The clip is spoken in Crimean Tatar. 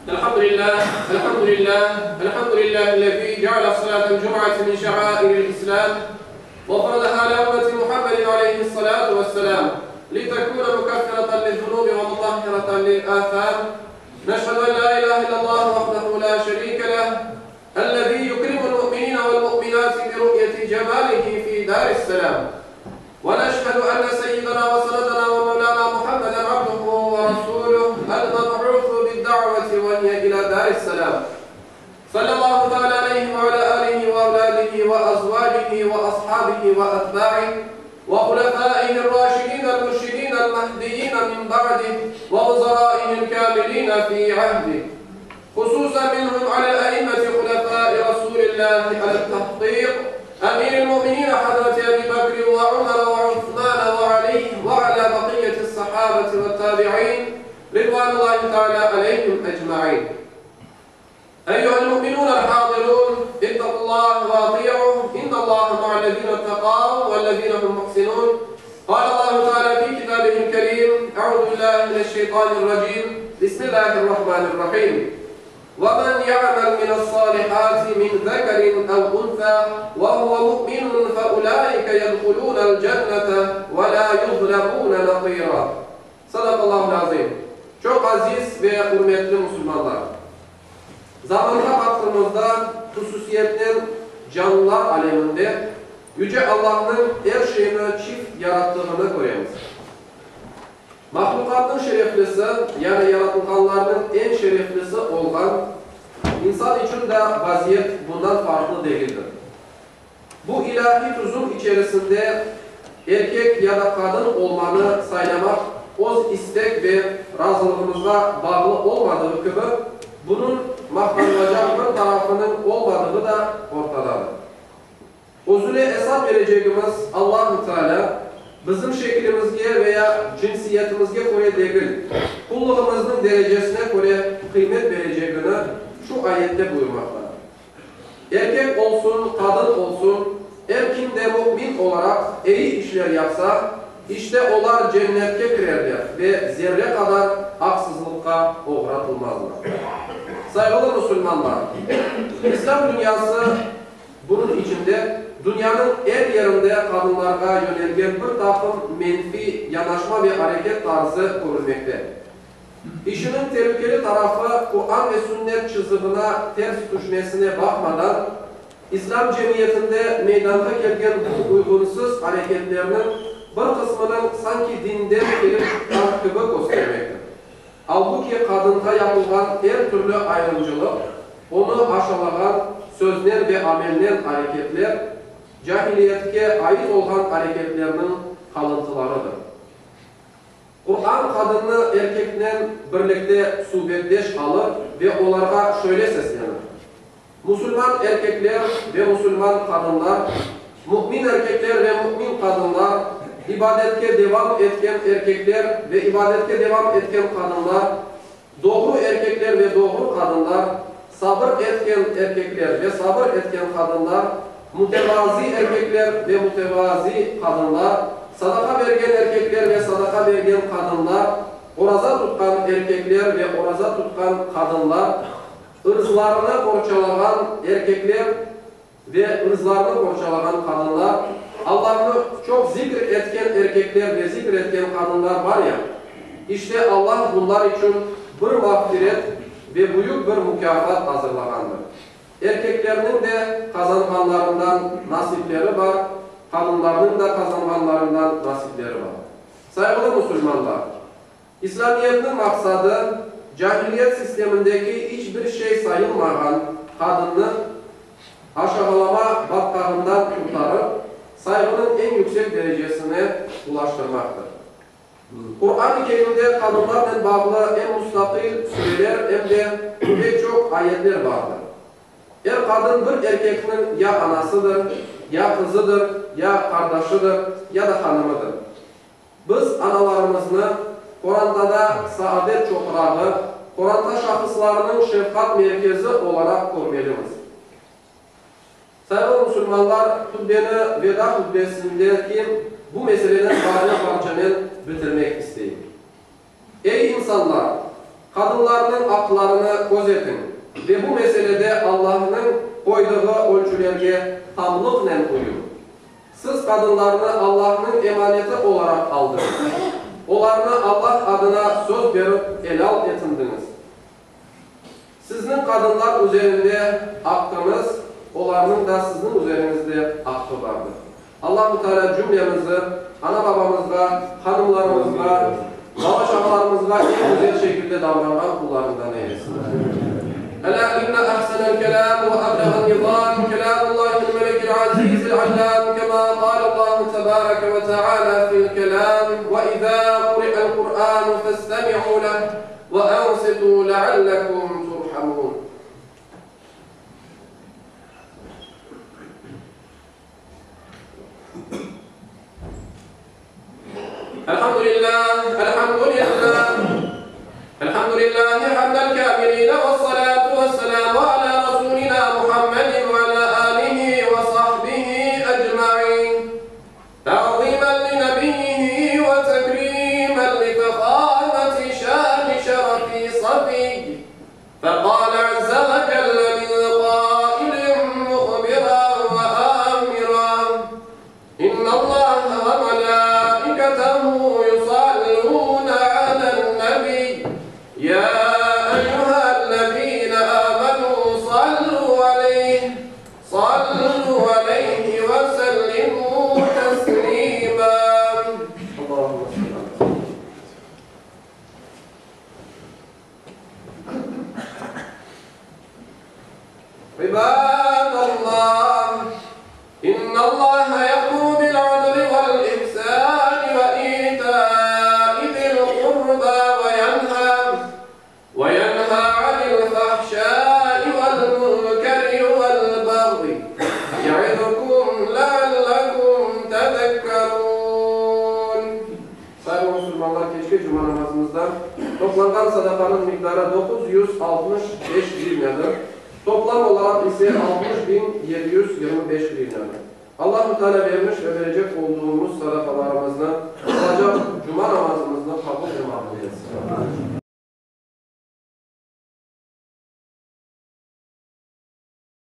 الحمد لله الحمد لله الحمد لله الذي جعل صلاة الجمعة من شعائر الإسلام وفرضها على أمة محمد عليه الصلاة والسلام لتكون مكفرة للذنوب ومطهرة للآثام نشهد أن لا إله إلا الله وحده لا شريك له الذي يكرم المؤمنين والمؤمنات برؤية جماله في دار السلام ونشهد أن سيدنا وسندنا ومولانا محمدا عبده ورسوله المبعوث بالدعوة وهي إلى دار السلام صلى الله تعالى عليه وعلى آله وأولاده وأزواجه وأصحابه وأتباعه وخلفائه الراشدين المرشدين المهديين من بعده ووزرائه الكاملين في عهده خصوصا منهم على الأئمة خلفاء رسول الله على التحقيق أمير المؤمنين حضرة أبي بكر وعمر وعثمان وعلي وعلى بقية الصحابة والتابعين رضوان الله تعالى عليهم أجمعين أيها المؤمنون الحاضرون اتقوا الله وأطيعوا إن الله مع الذين اتقوا والذين هم محسنون قال الله تعالى في كتابه الكريم أعوذ بالله من الشيطان الرجيم بسم الله الرحمن الرحيم ومن يعمل من الصالحات من ذكر أو أنثى وهو مؤمن فأولئك يدخلون الجنة ولا يظلمون نقيرا صدق الله العظيم Çoq aziz ve ürmetli musulmanlar! Zamanğa baqqımızda, hususiyetnen canlılar aleminde Yüce Allahnıñ er şeyni çift yarattığını köremiz. Mahluqatnıñ şereflisi, yani yaratılğanlarnıñ eñ şereflisi olğan insan içün de vaziyet bundan farqlı degildir. Bu ilâhiy tüzüm içerisinde erkek ya da qadın olmanı saylamaq öz istek ve razılığımızğa bağlı olmadığı kibi, bunıñ maqtanılacaq bir tarafınıñ olmadığı da ortadadır. Özüne esap berecegimiz Allahu Teala bizim şekilimizge veya cınsiyetimizge köre degil, qullığımıznıñ derecesine köre qıymet berecegini şu ayette buyurmaqta. Erkek olsun, qadın olsun, er kim de mümin olaraq eyi işler yapsa, işte olar cennetke kirerler ve zerre qadar aqsızlıqqa oğratılmazlar. Sayğılı musulmanlar! İslâm dünyası, bunıñ içinde dünyanıñ er yerinde qadınlarğa yönelgen bir taqım menfiy yanaşma ve areket tarzı körülmekte. İşiniñ telükeli tarafı Quran ve Sünnet çızığına ters tüşmesine baqmadan, İslâm cemiyetinde meydanğa kelgen bu uyğunsız areketlerniñ bir qısmınıñ sanki dinden kelip çıqqan kibi köstermektir. Albuki qadınğa yapılğan er türlü ayrımcılıq, onı aşalağan söznen ve amelnen areketler, cahiliyetke ait olğan areketlerniñ qalıntılarıdır. Quran qadınnı erkeknen birlikte subetdeş alır ve olarğa şöyle seslenir, Musulman erkekler ve musulman qadınlar, mümin erkekler ve mümin qadınlar, ibadetke devam etken erkekler ve ibadetke devam etken qadınlar, doğru erkekler ve doğru qadınlar, sabır etken erkekler ve sabır etken qadınlar, mütevazi erkekler ve mütevazi qadınlar, sadaqa bergen erkekler ve sadaqa bergen qadınlar, oraza tutqan erkekler ve oraza tutqan qadınlar, ırzlarını qorçalağan erkekler ve ırzlarını qorçalağan qadınlar, Allahnı çoq zikr etken erkekler ve zikr etken qadınlar bar ya, işte Allah bunlar içün bir mağfiret ve büyük bir mukâfat azırlağandır. Erkeklerniñ de qazanğanlarından nasipleri bar, qadınlarnıñ da qazanğanlarından nasipleri bar. Sayğılı musulmanlar! İslâmiyetniñ maqsadı, cahiliyet sistemindeki iç bir şey sayılmağan qadınnı aşağalama batqağından qurtarıp, sayğınıñ eñ yüksek derecesine ulaştırmaqtır. Quran-ı Kerimde qadınlarnen bağlı em mustaqil sureler, em de pek çoq ayetler bardır. Er qadın bir erkekniñ ya anasıdır, ya qızıdır, ya qardaşıdır, ya da hanımıdır. Biz analarımıznı qorantada saadet çoqrağı, qoranta şahıslarınıñ şefqat merkezi olaraq körmelimiz. Sayğılı musulmanlar, hutbeni veda hutbesindeki bu meselenen bağlı parçanen bitirmek isteyim. Ey insanlar! Qadınlarnıñ aqlarını közetiñ ve bu meselede Allahnıñ qoydığı ölçülerge tamlıqnen uyıñ. Siz qadınlarnı Allahnıñ emaneti olaraq aldıñız. Olarnı Allah adına söz berip elâl etindiñiz. Sizniñ qadınlar üzerinde aqqıñız, olarnıñ da sizniñ üzeriñizde aqqı bardır. Allahu Teala cümlemizi ana-babamızğa, hanımlarımızğa, bala-çağalarımızğa eñ güzel şekilde davranğan qullarından eylesin. Elâ inne ahsenel kelâm ve ebleğen nizâm kelâmullâhil melikil azizil allâm kemâ qâlellâhu tebâreke ve teâlâ fil kelâm ve izâ quri'el Qur'ânu festemi'û leh ve ansitû leallekum turhamûn. Elhamdülillâh, elhamdülillâh, elhamdülillâhi hamdel kâmilîne vessalâtu vesselâmu alâ rasûlinâ Muhammedin ve alâ âlihi ve sahbihi ecmaîn. Ta'zîmen li nebiyyihi ve tekrîmen li fehâmeti şâni şerefi safiyy. Feqâle azze ve celle min qâilin muhbiran ve âmiran, İnnallâhe ve melâiketehu yusallûne alen-nebiy, yâ eyyühellezîne âmenû sallû aleyh, sallû aleyhi ve sellimû teslîmâ. Allahümme salli alâ seyyidinâ. İbadallah, İnnallaha ye'muru bil-adli vel-ihsani ve ita'i zil-qurba ve yenha ve yenha anil-fahşai vel-munkeri vel-bagyi ye'izukum leallekum tezekkerun. Sayılı musulmanlar, keçki cuma namazımızda toplanğan sadaqanıñ miqdarı 965 grivnâdır, toplam olaraq ise 60 725 grivnâdır. Allahu Teala vermiş ve berecek olduğumuz sadaqalarımıznı, qılacaq cuma namazımıznı qabul ve maqbul etsin.